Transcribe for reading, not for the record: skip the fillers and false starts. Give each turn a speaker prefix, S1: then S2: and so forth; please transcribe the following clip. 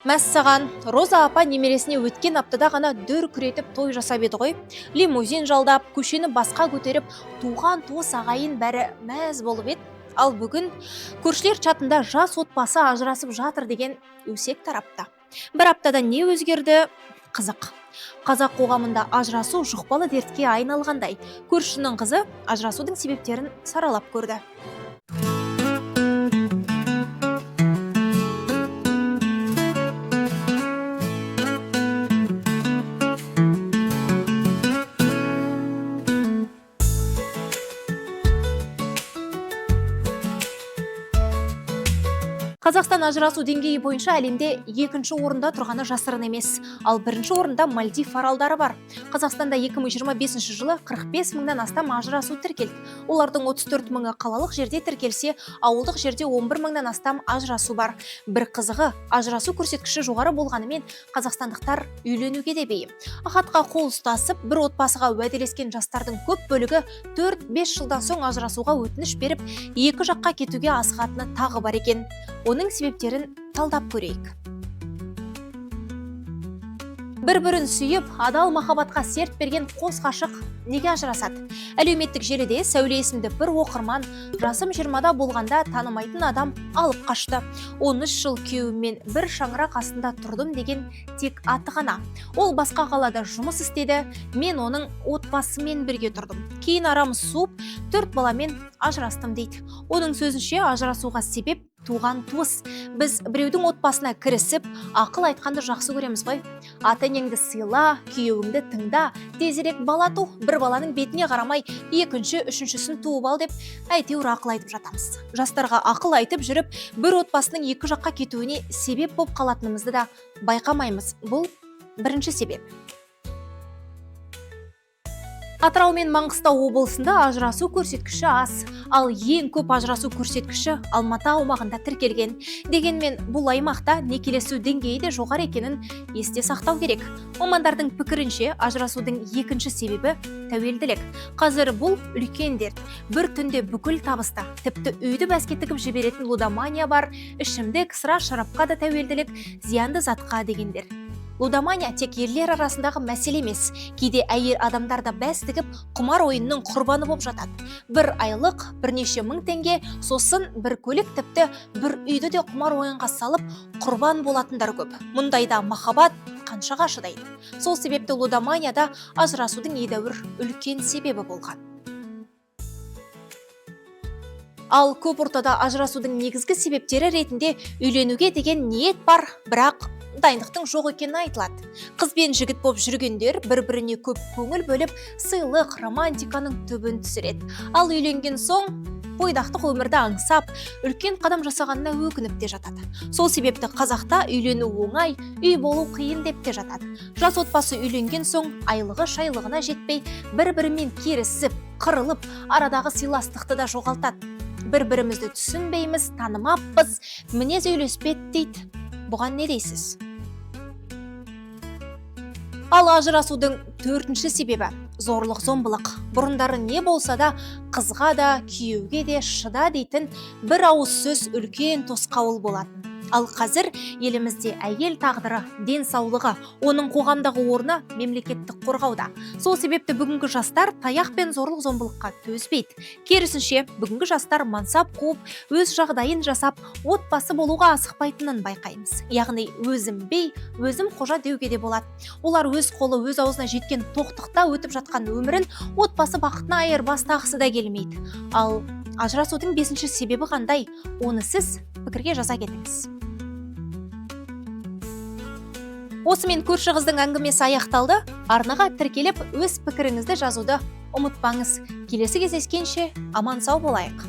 S1: Мәссаған, Роза апа немересіне өткен аптада ғана дүркіретіп той жасап еді ғой. Лимузин жалдап, көшені басқа көтеріп, туған туыс ағайын бәрі мәз болып еді. Ал бүгін көршілер чатында жас отбасы ажырасып жатыр деген өсек тарапты. Бір аптада не өзгерді? Қызық. Қазақ қоғамында ажырасу жұқпалы дертке айналғандай. Көршінің қызы ажырасудың себептерін саралап көрді. Қазақстан ажырасу деңгейі бойынша әлемде екінші орында тұрғаны жасырын емес. Ал бірінші орында Мальдив аралдары бар. Қазақстанда 2025 жылы 45 мыңнан астам ажырасу тіркелді. Олардың 34 мыңы қалалық жерде тіркелсе, ауылдық жерде 11 мыңнан астам ажырасу бар. Бір қызығы, ажырасу көрсеткіші жоғары болғанымен қазақстандықтар үйленуге де бейім. Хатқа қол ұстасып, бір отбасыға уәделескен жастардың көп бөлігі 4-5 жылдан соң ажырасуға өтініш беріп, екі жаққа кетуге асығатыны тағы бар екен. Оның себептерін талдап көрейік. Бір-бірін сүйіп, адал махаббатқа серт берген қос ғашық неге ажырасады? Әлеуметтік желіде Сәуле есімді бір оқырман жасым 20-да болғанда танымайтын адам алып қашты. 13 жыл күйеуіммен бір шаңырақ астында тұрдым деген тек аты ғана. Ол басқа қалада жұмыс істеді, мен оның отбасымен бірге тұрдым. Кейін арамыз суып, 4 баламен ажырастым дейді. Оның сөзінше, ажырасуға себеп туған туыс. Біз біреудің отбасына кірісіп, ақыл айтқанды жақсы көреміз ғой. Ата-енеңді сыйла, күйеуіңді тыңда, тезірек бала ту, бір баланың бетіне қарамай екінші, үшіншісін туып ал деп әйтеуір ақыл айтып жатамыз. Жастарға ақыл айтып жүріп, бір отбасының екі жаққа кетуіне себеп болып қалатынымызды да байқамаймыз. Бұл бірінші себеп. Атырау мен Маңғыстау облысында ажырасу көрсеткіші аз, ал ең көп ажырасу көрсеткіші Алматы аумағында тіркелген. Дегенмен бұл аймақта некелесу деңгейі де жоғары екенін есте сақтау керек. Мамандардың пікірінше, ажырасудың екінші себебі тәуелділік. Қазір бұл үлкен дерт. Бір түнде бүкіл табыста, тіпті үйді бәске тігіп жіберетін лудомания бар, ішімдік, сыра шарапқа да тәуелділік, зиянды затқа дегендер. Лудомания тек ерлер арасындағы мәселе емес. Кейде әйел адамдар да бәс тігіп, құмар ойынның құрбаны болып жатады. Бір айлық, бірнеше мың теңге, сосын бір көлік, тіпті бір үйді де құмар ойынға салып, құрбан болатындар көп. Мұндайда махаббат қаншаға шыдайды? Сол себепті лудоманияда ажырасудың едәуір үлкен себебі болған. Ал көп ортада ажырасудың негізгі себептері ретінде үйленуге деген ниет бар, бірақ дайындықтың жоқ екені айтылады. Қыз бен жігіт боп жүргендер бір-біріне көп көңіл бөліп, сыйлық, романтиканың түбін түсіреді. Ал үйленген соң бойдақтық өмірді аңсап, үлкен қадам жасағанына өкініп те жатады. Сол себепті қазақта үйлену оңай, үй болу қиын деп те жатады. Жас отбасы үйленген соң айлығы шайлығына жетпей, бір-бірімен керісіп, қырылып, арадағы сыйластықты да жоғалтады. Бір-бірімізді түсінбейміз, танымаппыз, мінез үйлеспеді дейді. Бұған не дейсіз? Ал ажырасудың төртінші себебі зорлық зомбылық. Бұрындары не болса да қызға да, күйеуге де шыда дейтін бір ауыз сөз үлкен тосқауыл болатын. Ал қазір елімізде әйел тағдыры, денсаулығы, оның қоғамдағы орны мемлекеттік қорғауда. Сол себепті бүгінгі жастар таяқ пен зорлық зомбылыққа төзбейді. Керісінше, бүгінгі жастар мансап қуып, өз жағдайын жасап, отбасы болуға асықпайтынын байқаймыз. Яғни өзім бей, өзім қожа деуге де болады. Олар өз қолы өз аузына жеткен тоқтықта өтіп жатқан өмірін отбасы бақытына айырбастағысы да келмейді. Ал ажырасудың бесінші себебі қандай? Оны сіз пікірге жаза кетіңіз. Осымен көрші қыздың әңгімесі аяқталды. Арнаға тіркеліп, өз пікіріңізді жазуды ұмытпаңыз. Келесі кездескенше аман сау болайық.